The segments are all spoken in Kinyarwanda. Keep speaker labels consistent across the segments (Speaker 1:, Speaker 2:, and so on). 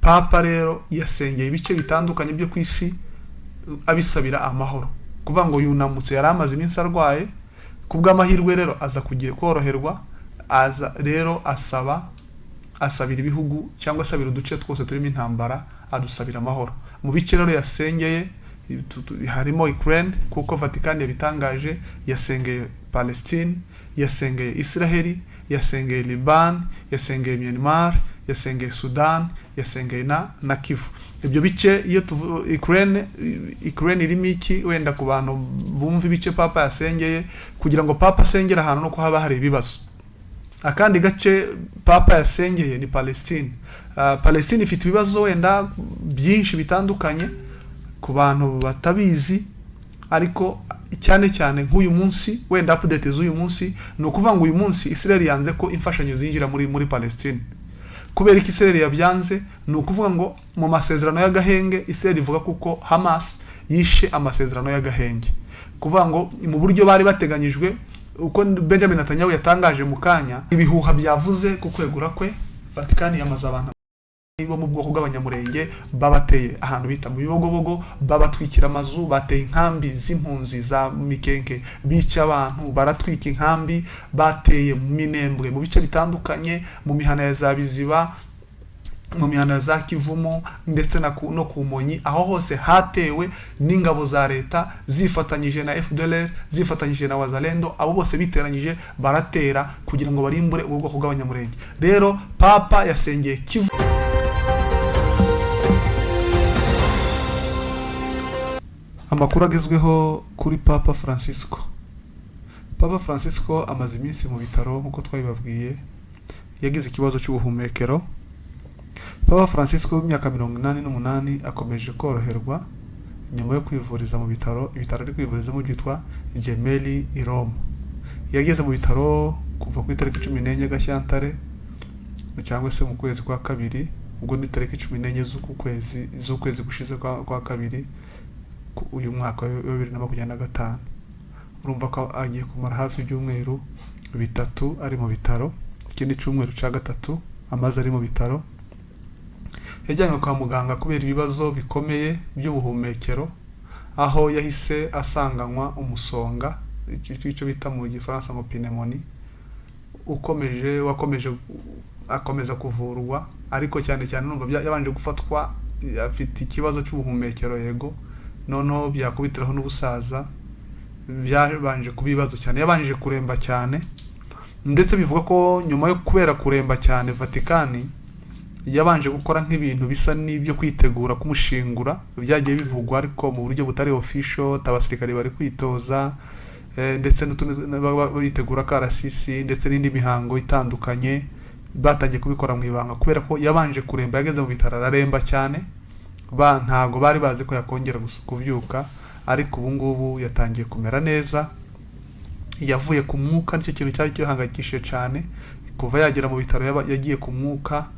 Speaker 1: Papa rero yasengeye ibice bitandukanye byo ku isi abisabira amahoro, kuvuga ngo yunamutse, yari amaze iminsi arwaye. Ku bw'amahirwe rero aza kugiye koroherwa, aza rero asabira ibihugu cyangwa asabira uduce twose turimo intambara, adusabira amahoro. Mu bice rero yasengeye harimo Ukraine, kuko Vatican yabitangaje, yasengeye Palestine, yasengeye Israheli, yasengeye Liban, yasengeye Myanmar, yasengeye Sudan, yasengeye na Kivu. Ibyo bice iyo Ukraine irimo iki? Wenda ku bantu bumva ibice Papa yasengeye, kugira ngo Papa asengere ahantu no haba hari ibibazo. Akandi gace Papa yasengeye ni Palestine. Palestine ifite ibibazo wenda byinshi bitandukanye ku bantu batabizi, ariko cyane cyane nk'uyu munsi, wenda update z'uyu munsi ni ukuvuga ngo uyu munsi Israel yanze ko imfashanyo zinjira muri Palestine. Kubera ko Israel yabyanze, ni ukuvuga ngo mu masezerano y'agahenge, Israel ivuga kuko Hamas yishe amasezerano y'agahenge, kuvuga ngo mu buryo bari bateganyijwe, uko Benjamin Netanyahu yatangaje mu kanya, ibihuha byavuze ku kwegura kwe. Vatican yamaze abantu bo mu bwoko bw'Abanyamurenge, babateye ahantu bita mu Bibogobogo, babatwikira amazu, bateye inkambi z'impunzi za Mikenke, bica abantu, baratwika inkambi, bateye mu Minembwe, mu bice bitandukanye, mu mihana ya za Biziba, mu mihana ya za Kivumu, ndetse no ku Monyi. Aho hose hatewe n'ingabo za leta zifatanyije na FDLR, zifatanyije na Wazalendo. Abo bose biteranyije baratera kugira ngo barimbure ubwo bwoko bw'Abanyamurenge. Rero Papa yasengeye Kivu. Amakuru agezweho kuri Papa Francisco. Papa Francisco amaze iminsi mu bitaro nk'uko twabibabwiye, yagize ikibazo cy'ubuhumekero. Papa Francisco w'imyaka 88 akomeje koroherwa nyuma yo kwivuriza mu bitaro, ibitaro ari kwivurizamo byitwa Gemelli i Roma. Yageze mu bitaro kuva ku itariki 14 Gashyantare, cyangwa se mu kwezi kwa kabiri, ubwo ni tariki 14 z'uku kwezi, z'ukwezi gushize kwa kabiri, uyu mwaka wa 2025. Urumva ko agiye kumara hafi ibyumweru 3 ari mu bitaro, ikindi cyumweru cya gatatu amaze ari mu bitaro. Yajyanywe kwa muganga kubera ibibazo bikomeye by'ubuhumekero, aho yahise asanganywa umusonga, icyo bita mu Gifaransa ngo pneumonie, ukomeje wakomeje akomeza kuvurwa. Ariko cyane cyane numva yabanje gufatwa afite ikibazo cy'ubuhumekero, yego, noneho byakubitiraho n'ubusaza, byabanje kuba ibibazo cyane, yabanje kuremba cyane. Ndetse bivuga ko nyuma yo kubera kuremba cyane, Vatikani yabanje gukora nk'ibintu bisa n'ibyo kwitegura kumushingura. Byagiye bivugwa ariko mu buryo butari official, abasirikare bari kwitoza, ndetse n'utundi bitegura karasisi ndetse n'indi mihango itandukanye, batangiye kubikora mu ibanga kubera ko yabanje kuremba. Yageze mu bitaro araremba cyane, ntago bari bazi ko yakongera kubyuka, ariko ubu ngubu yatangiye kumera neza, yavuye ku mwuka. Nicyo kintu cyari gihangayikishije cyane. Kuva yagera mu bitaro yagiye ku mwuka,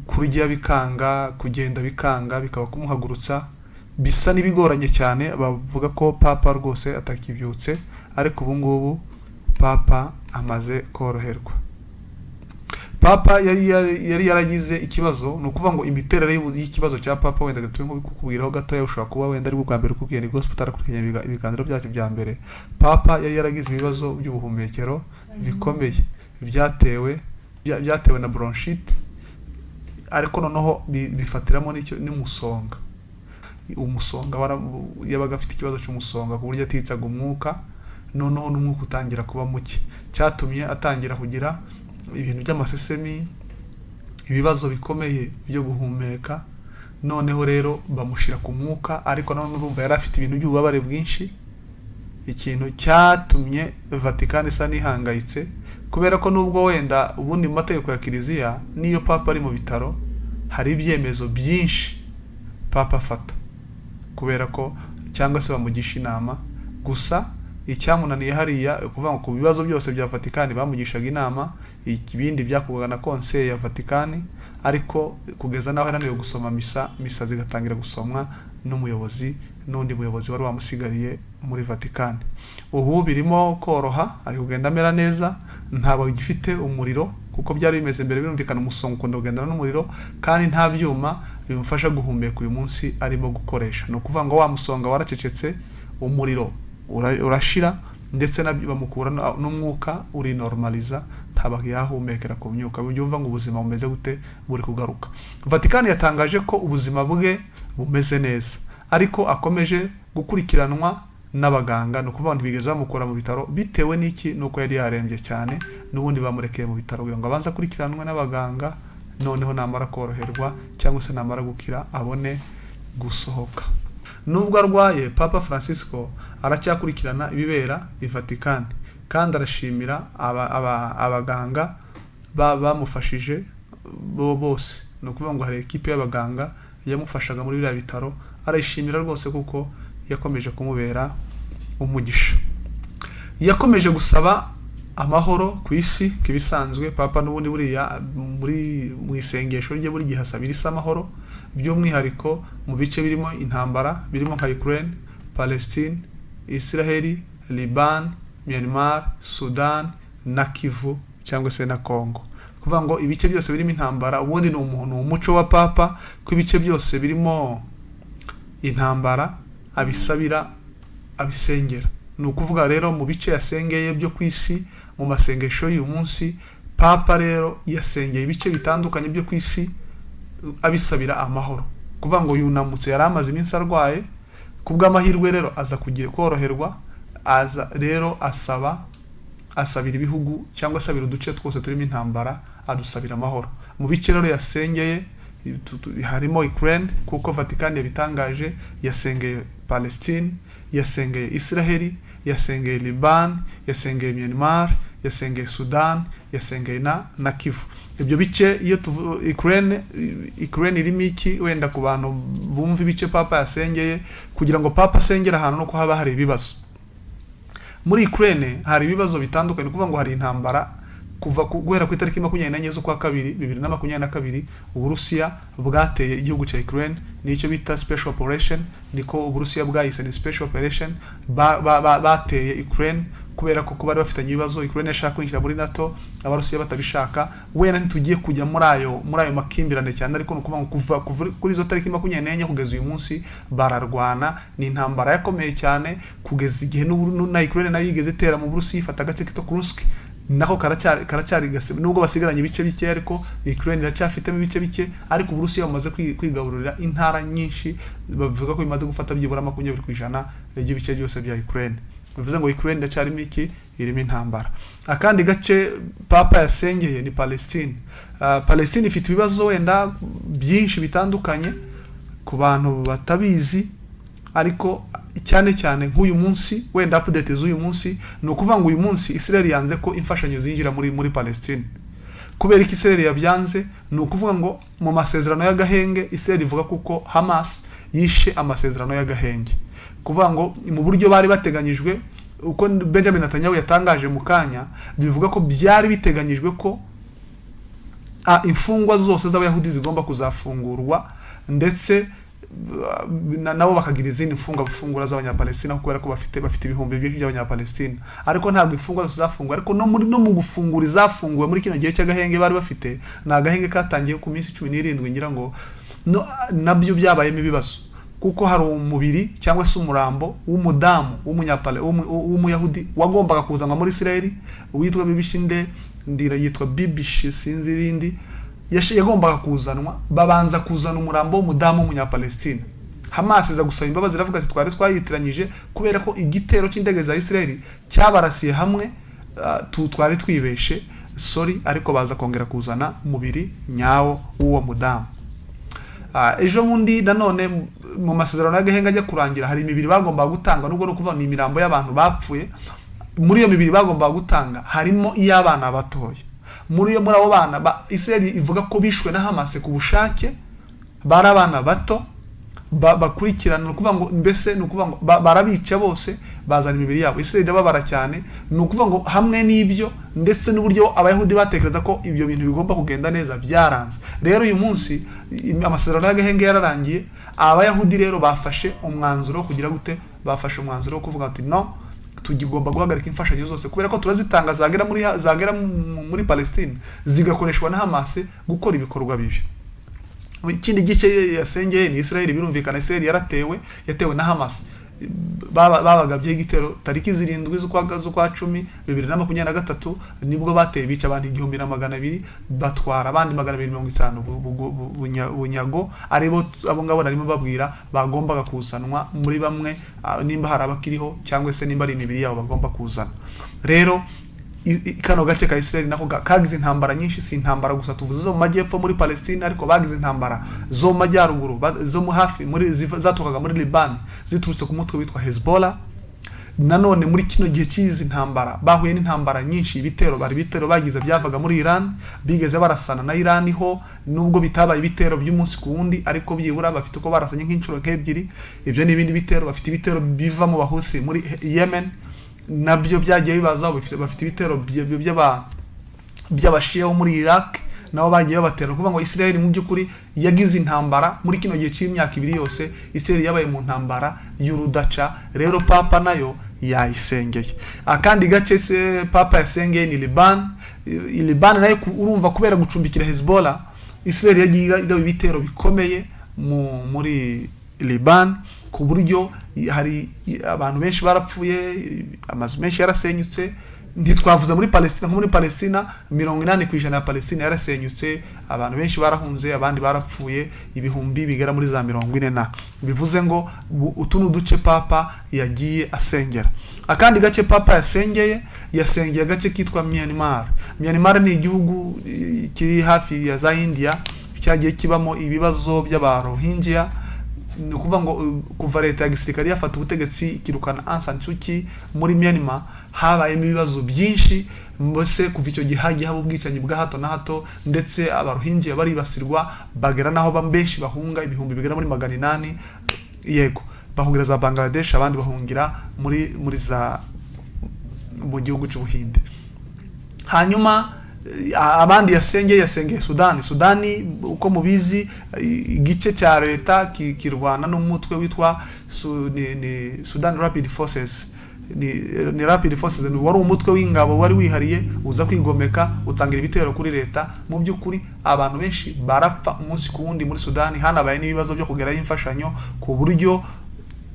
Speaker 1: kurya bikanga, kugenda bikanga, bikaba kumuhagurutsa bisa n'ibigoranye cyane. Bavuga ko Papa rwose atakibyutse, ariko ubu ngubu Papa amaze koroherwa. Papa yari yaragize ikibazo, ni ukuvuga ngo imiterere y'ikibazo cya Papa, wenda tube nko kukubwiraho gatoya, ushobora kuba wenda ari bwa mbere ukubwiye ni gospel, utarakurikiranye ibiganiro byacu bya mbere. Papa yari yaragize ibibazo by'ubuhumekero bikomeye byatewe na bronchite, ariko noneho bifatiramo n'umusonga. Umusonga yabaga afite ikibazo cy'umusonga ku buryo atitsaga umwuka, noneho n'umwuka utangira kuba muke, cyatumye atangira kugira ibintu by'amasesemi, ibibazo bikomeye byo guhumeka. Noneho rero bamushyira ku mwuka, ariko nanone urumva yari afite ibintu by'ububabare bwinshi, ikintu cyatumye Vatican isa n'ihangayitse, kubera ko nubwo wenda ubundi mu mategeko ya Kiliziya, n'iyo Papa ari mu bitaro, hari ibyemezo byinshi Papa afata, kubera ko cyangwa se bamugisha inama. Gusa icyamunaniye hariya, ukuvuga ngo ku bibazo byose bya Vatican bamugishaga inama, ibindi byakorwaga na Conseil ya Vatican, ariko kugeza n'aho yananiwe gusoma misa, misa zigatangira gusomwa n'umuyobozi n'undi muyobozi wari wamusigariye muri Vatican. Ubu birimo koroha, ari kugenda amera neza, ntabwo agifite umuriro. Kuko byari bimeze mbere, birumvikana umusonga ukunda kugendana n'umuriro, kandi nta byuma bimufasha guhumeka uyu munsi arimo gukoresha. Ni ukuvuga ngo wa musonga waracecetse, umuriro urashira, ndetse nabyo bamukura n'umwuka urinormaliza, ntabwo yahumekera ku myuka. Byumva ngo ubuzima bumeze gute? Buri kugaruka. Vatican yatangaje ko ubuzima bwe bumeze neza, ariko akomeje gukurikiranwa n'abaganga. Ni ukuvuga ngo ntibigeze bamukura mu bitaro. Bitewe n'iki? Nuko yari yarembye cyane. N'ubundi bamurekeye mu bitaro kugira ngo abanze akurikiranwe n'abaganga, noneho namara koroherwa cyangwa se namara gukira abone gusohoka. Nubwo arwaye, Papa Francisco aracyakurikirana ibibera i Vatican, kandi arashimira abaganga bamufashije bo bose. Ni ukuvuga ngo hari ekipe y'abaganga yamufashaga muri biriya bitaro, arayishimira rwose kuko yakomeje kumubera umugisha. Yakomeje gusaba amahoro ku isi nk'ibisanzwe. Papa n'ubundi buriya muri mu isengesho rye buri gihe asabira isi amahoro, by'umwihariko mu bice birimo intambara, birimo nka Ukraine, Palestine, Israel, Liban, Myanmar, Sudan na Kivu cyangwa se na Congo. Kuvuga ngo ibice byose birimo intambara, ubundi ni umuntu umuco wa Papa ko ibice byose birimo intambara abisabira, abisengera. Ni ukuvuga rero mu bice yasengeye byo ku isi mu masengesho y'uyu munsi, Papa rero yasengeye ibice bitandukanye byo ku isi abisabira amahoro. Kuvuga ngo yunamutse, yari amaze iminsi arwaye, ku bw'amahirwe rero aza kugiye koroherwa, aza rero asabira ibihugu cyangwa asabira uduce twose turimo intambara, adusabira amahoro. Mu bice rero yasengeye harimo Ukraine, kuko Vatican yabitangaje, yasengeye Palestine, yasengeye Israel, yasengeye Liban, yasengeye Myanmar, yasengeye Sudan, yasengeye na Kivu. Ibyo bice iyo Ukraine irimo iki? Wenda ku bantu bumva ibice Papa yasengeye, kugira ngo Papa asengere ahantu nuko haba hari ibibazo. Muri Ukraine hari ibibazo bitandukanye, kuvuga ngo hari intambara kuva guhera ku itariki 24 z'ukwa kabiri 2022. Uburusiya bwateye igihugu cya Ukraine, nicyo bita special operation, niko Uburusiya bwayise, ni special operation. Bateye Ukraine kubera ko bari bafitanye ibibazo. Ukraine yashaka kwinjira muri NATO, Abarusiya batabishaka. Wenda ntitugiye kujya muri ayo makimbirane cyane, ariko ni ukuvuga ngo kuva kuri izo tariki 24 kugeza uyu munsi bararwana. Ni intambara yakomeye cyane kugeza igihe na Ukraine nayo yigeze itera mu Burusiya, ifata agace kitwa Kursk, nako karacyari gase, nubwo basigaranye ibice bike, ariko Ukraine iracyafitemo ibice bike. Ariko Uburusiya bumaze kwigarurira intara nyinshi, bavuga ko bimaze gufata byibura 20% by'ibice byose bya Ukraine. Bivuze ngo Ukraine iracyarimo iki? Irimo intambara. Akandi gace Papa yasengeye ni Palestine. Palestine ifite ibibazo wenda byinshi bitandukanye ku bantu batabizi, ariko cyane cyane nk'uyu munsi, wenda update z'uyu munsi, ni ukuvuga ngo uyu munsi Israel yanze ko imfashanyo zinjira muri Palestine. Kubera ko Israel yabyanze, ni ukuvuga ngo mu masezerano y'agahenge, Israel ivuga kuko Hamas yishe amasezerano y'agahenge, kuvuga ngo mu buryo bari bateganyijwe, uko Benjamin Netanyahu yatangaje mu kanya, bivuga ko byari biteganyijwe ko imfungwa zose z'Abayahudi zigomba kuzafungurwa, ndetse nabo bakagira izindi mfungwa bafungura z'Abanyapalestina, kubera ko bafite ibihumbi byinshi by'Abanyapalestina. Ariko ntabwo imfungwa zose zafunguwe. Ariko no mu gufungura izafunguwe muri kino gihe cy'agahenge bari bafite, ni agahenge katangiye ku minsi 17 ngira ngo, nabyo byabayemo ibibazo, kuko hari umubiri cyangwa se umurambo w'umudamu w'Umuyahudi wagombaga kuzanwa muri Israel, witwa Bibishinde ndira, yitwa Bibishi, sinzi irindi, yagombaga kuzanwa, babanza kuzana umurambo w'umudamu w'Umunyapalestina. Hamas iza gusaba imbabazi, iravuga ati twari twayitiranyije kubera ko igitero cy'indege za Israel cyabarasiye hamwe, twari twibeshe, sorry. Ariko baza kongera kuzana umubiri nyawo w'uwo mudamu. Ejo bundi nanone mu masezerano y'agahenga ajya kurangira, hari imibiri bagombaga gutanga, nubwo no kuvuga ni imirambo y'abantu bapfuye. Muri iyo mibiri bagombaga gutanga harimo iy'abana batoya. Muri abo bana Israel ivuga ko bishwe na Hamas ku bushake, bari abana bato bakurikirana. Ni ukuvuga ngo mbese ni ukuvuga ngo barabica bose, bazana imibiri yabo. Israel irababara cyane. Ni ukuvuga ngo hamwe n'ibyo, ndetse n'uburyo Abayahudi batekereza ko ibyo bintu bigomba kugenda neza, byaranze. Rero uyu munsi amasezerano y'agahenge yararangiye. Abayahudi rero bafashe umwanzuro wo kugira gute? Bafashe umwanzuro wo kuvuga ati no. Tugomba guhagarika imfashanyo zose kubera ko turazitanga, zagera muri Palestine zigakoreshwa na Hamas gukora ibikorwa bibi. Ikindi gice yasengeye ni Israel. Birumvikana, Israel yaratewe, yatewe na Hamas. Babagabyeho igitero tariki 7 z'ukwa 10 2023, nibwo bateye, bica abantu 1200, batwara abandi 250 bunyago, aribo abo ngabo narimo babwira bagombaga kuzanwa muri bamwe, nimba hari abakiriho cyangwa se nimba ari imibiri yabo bagomba kuzana. Rero kano gace ka Israel nako kagize intambara nyinshi. Si intambara gusa tuvuze zo mu majyepfo muri Palestine, ariko bagize intambara zo mu majyaruguru, zo mu hafi muri zaturukaga muri Liban, ziturutse ku mutwe witwa Hezbollah. Nanone muri kino gihe cy'izi ntambara bahuye n'intambara nyinshi, ibitero bari ibitero bagize byavaga muri Iran. Bigeze barasana na Iran ho, nubwo bitabaye ibitero by'umunsi ku wundi, ariko byibura bafite uko barasanye nk'inshuro nk'ebyiri. Ibyo ni ibindi bitero. Bafite ibitero biva mu Bahusi muri Yemen, nabyo byagiye bibazaho. Bafite ibitero by'Abashiya bo muri Iraq, nabo bagiye babatera. Kuvuga ngo Israel mu by'ukuri yagize intambara muri kino gihe cy'imyaka 2 yose, Israel yabaye mu ntambara y'urudaca. Rero Papa nayo yayisengeye. Akandi gace se Papa yasengeye ni Liban. Liban nayo urumva kubera gucumbikira Hezbollah, Israel yagiye igaba ibitero bikomeye muri Liban, ku buryo hari abantu benshi barapfuye, amazu menshi yarasenyutse. Ntitwavuze muri Palestina. Nko muri Palestina, 80% ya Palestina yarasenyutse, abantu benshi barahunze, abandi barapfuye, ibihumbi bigera muri za 40 na. Bivuze ngo utu ni uduce Papa yagiye asengera. Akandi gace Papa yasengeye, yasengeye agace kitwa Myanmar. Myanmar ni igihugu kiri hafi ya za India, cyagiye kibamo ibibazo by'Abarohingya. Ni ukuvuga ngo kuva leta ya gisirikare yafata ubutegetsi ikirukana Aung San Suu Kyi, muri Myanmar habayemo ibibazo byinshi. Mbese kuva icyo gihe hagiye haba ubwicanyi bwa hato na hato, ndetse Abarohingya baribasirwa, bagera n'aho benshi bahunga, ibihumbi bigera muri 800, yego, bahungira za Bangladesh, abandi bahungira muri za mu gihugu cy'Ubuhinde. Hanyuma abandi yasengeye, yasengeye Sudani. Sudani uko mubizi, igice cya leta kirwana n'umutwe witwa ni Sudan Rapid Forces, ni Rapid Forces, ni wari umutwe w'ingabo wari wihariye, uza kwigomeka, utangira ibitero kuri leta. Mu by'ukuri abantu benshi barapfa umunsi ku wundi muri Sudani. Hanabaye n'ibibazo byo kugerayo imfashanyo, ku buryo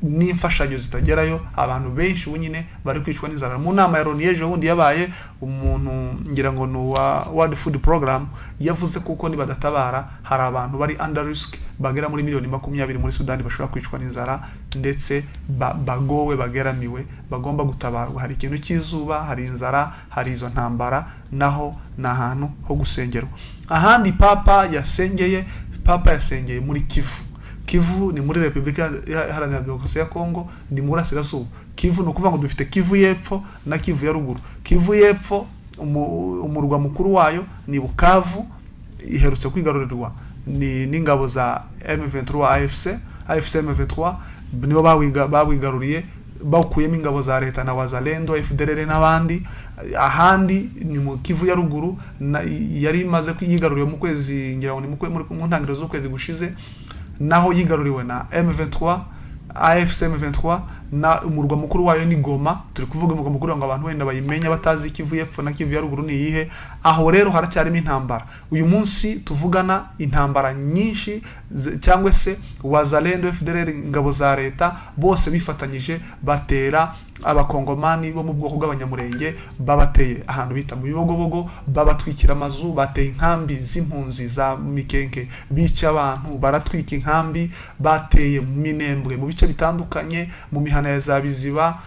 Speaker 1: n'imfashanyo zitagerayo, abantu benshi ubu nyine bari kwicwa n'inzara. Mu nama ya Loni y'ejo bundi yabaye, umuntu ngira ngo ni uwa World Food Program yavuze kuko nibadatabara hari abantu bari under risk bagera muri miliyoni 20 muri Sudani bashobora kwicwa n'inzara, ndetse bagowe, bageramiwe, bagomba gutabarwa. Hari ikintu cy'izuba, hari inzara, hari izo ntambara, naho ni ahantu ho gusengerwa. Ahandi Papa yasengeye, Papa yasengeye muri Kivu. Kivu ni muri Repubulika Iharanira Demokarasi ya Kongo, ni mu burasirazuba. Kivu ni ukuvuga ngo dufite Kivu y'Epfo na Kivu ya Ruguru. Kivu y'Epfo umurwa mukuru wayo ni Bukavu, iherutse kwigarurirwa ni n'ingabo za M23 AFC, AFC M23 nibo bawigaruriye, bawukuyemo ingabo za leta na Wazalendo, FDLR n'abandi. Ahandi ni mu Kivu ya Ruguru, yari imaze yigaruriwe mu kwezi, ngira ngo ni mu ntangiriro z'ukwezi gushize, naho yigaruriwe na M23 AFC M23, na umurwa mukuru wayo ni Goma. Turi kuvuga umurwa mukuru ngo abantu wenda bayimenya batazi Kivu y'Epfo na Kivu ya Ruguru ni iyihe. Aho rero haracyarimo intambara uyu munsi tuvugana, intambara nyinshi cyangwa se Wazalendo, FDLR, ingabo za leta, bose bifatanyije batera Abakongomani bo mu bwoko bw'Abanyamurenge. Babateye ahantu bita mu Bibogobogo, babatwikira amazu, bateye inkambi z'impunzi za Mikenke, bica abantu, baratwika inkambi, bateye mu Minembwe, mu bice bitandukanye, mu mihana ya za Biziba,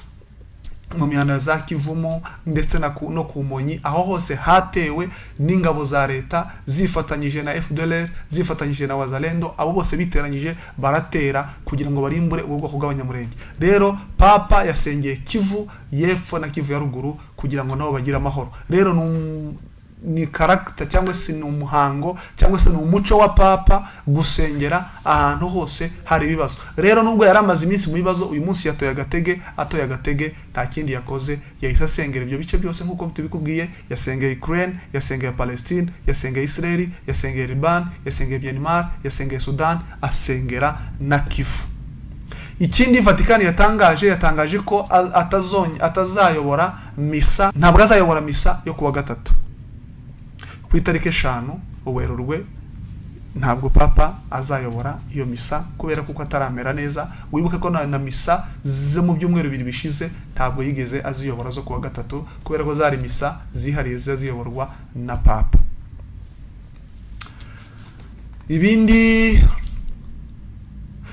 Speaker 1: mu mihana ya za Kivumu, ndetse no ku Monyi. Aho hose hatewe n'ingabo za leta zifatanyije na FDLR, zifatanyije na Wazalendo. Abo bose biteranyije baratera kugira ngo barimbure ubwo bwoko bw'Abanyamurenge. Rero Papa yasengeye Kivu y'Epfo na Kivu ya Ruguru kugira ngo nabo bagire amahoro. Rero ni character cyangwa se ni umuhango cyangwa se ni umuco wa Papa gusengera ahantu hose hari ibibazo. Rero nubwo yari amaze iminsi mu bibazo, uyu munsi yatoye agatege. Atoye agatege, nta kindi yakoze, yahise asengera ibyo bice byose nk'uko tubikubwiye. Yasengeye Ukraine, yasengeye Palestine, yasengeye Israel, yasengeye Liban, yasengeye Myanmar, yasengeye Sudan, asengera na Kivu. Ikindi Vatikani yatangaje ko atazayobora misa, ntabwo azayobora misa yo kuwa gatatu ku itariki 5 Werurwe. Ntabwo Papa azayobora iyo misa kubera kuko ataramera neza. Wibuke ko na misa zo mu byumweru 2 bishize ntabwo yigeze aziyobora zo kuwa gatatu, kubera ko zari misa zihariye ziza ziyoborwa na Papa. Ibindi,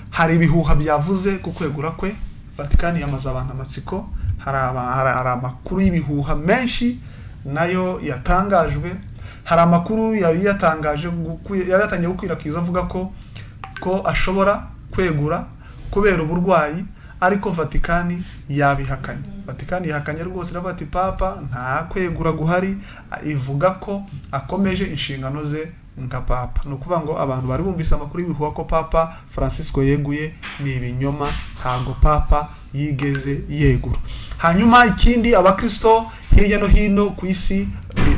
Speaker 1: hari ibihuha byavuze ku kwegura kwe. Vatikani yamaze abantu amatsiko. Hari amakuru y'ibihuha menshi nayo yatangajwe. Hari amakuru yari yatangaje yari yatangiye gukwirakwiza avuga ko ashobora kwegura kubera uburwayi, ariko Vatikani yabihakanye. Vatikani yahakanye rwose, iravuga ati Papa nta kwegura guhari, ivuga ko akomeje inshingano ze nka Papa. Ni ukuvuga ngo abantu bari bumvise amakuru y'ibihuha ko Papa Francisco yeguye ni ibinyoma, ntabwo Papa yigeze yegura. Hanyuma ikindi, abakristo hirya no hino ku isi,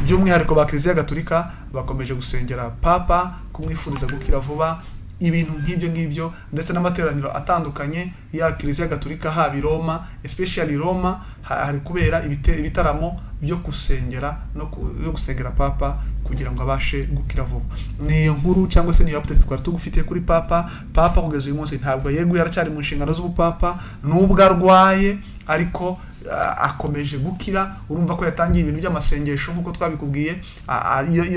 Speaker 1: by'umwihariko ba Kiliziya Gatolika, bakomeje gusengera Papa, kumwifuriza gukira vuba, ibintu nk'ibyo ngibyo, ndetse n'amateraniro atandukanye ya Kiliziya Gatolika, haba i Roma, especially Roma, hari kubera ibitaramo byo gusengera no byo gusengera Papa kugira ngo abashe gukira vuba. Ni iyo nkuru cyangwa se niyo update twari tugufitiye kuri Papa. Papa kugeza uyu munsi ntabwo yeguye, aracyari mu nshingano z'ubupapa nubwo arwaye, ariko akomeje gukira. Urumva ko yatangiye ibintu by'amasengesho nk'uko twabikubwiye.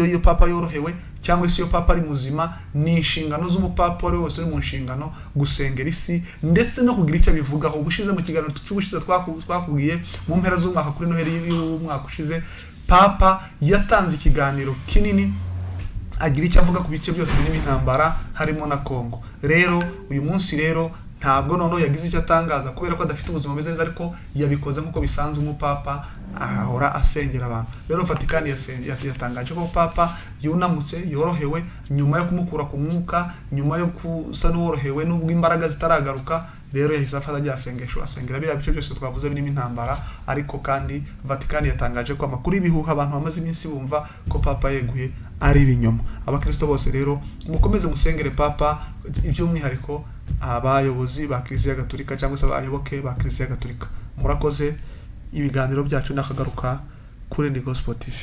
Speaker 1: Iyo Papa yorohewe cyangwa se iyo Papa ari muzima, ni inshingano z'umupapa uwo ari we wese uri mu nshingano gusengera isi ndetse no kugira icyo abivugaho. Ubushize mu kiganiro cy'ubushize twakubwiye mu mpera z'umwaka, kuri Noheli y'umwaka ushize, Papa yatanze ikiganiro kinini agira icyo avuga ku bice byose birimo intambara, harimo na Kongo. Rero uyu munsi rero ntabwo noneho yagize icyo atangaza kubera ko adafite ubuzima bumeze neza, ariko yabikoze nk'uko bisanzwe, umupapa ahora asengera abantu. Rero Vatikani yatangaje ko Papa yunamutse, yorohewe nyuma yo kumukura ku mwuka, nyuma yo gusa n'uworohewe nubwo imbaraga zitaragaruka. Rero yahise afata rya sengesho asengera biriya bice byose twavuze birimo intambara. Ariko kandi Vatikani yatangaje ko amakuru y'ibihuha abantu bamaze iminsi bumva ko Papa yeguye ari ibinyoma. Abakristo bose rero mukomeze musengere Papa, by'umwihariko abayobozi ba Kiliziya Gatolika cyangwa se abayoboke ba Kiliziya Gatolika. Murakoze, ibiganiro byacu nakagaruka kuri Ndi Gospel TV.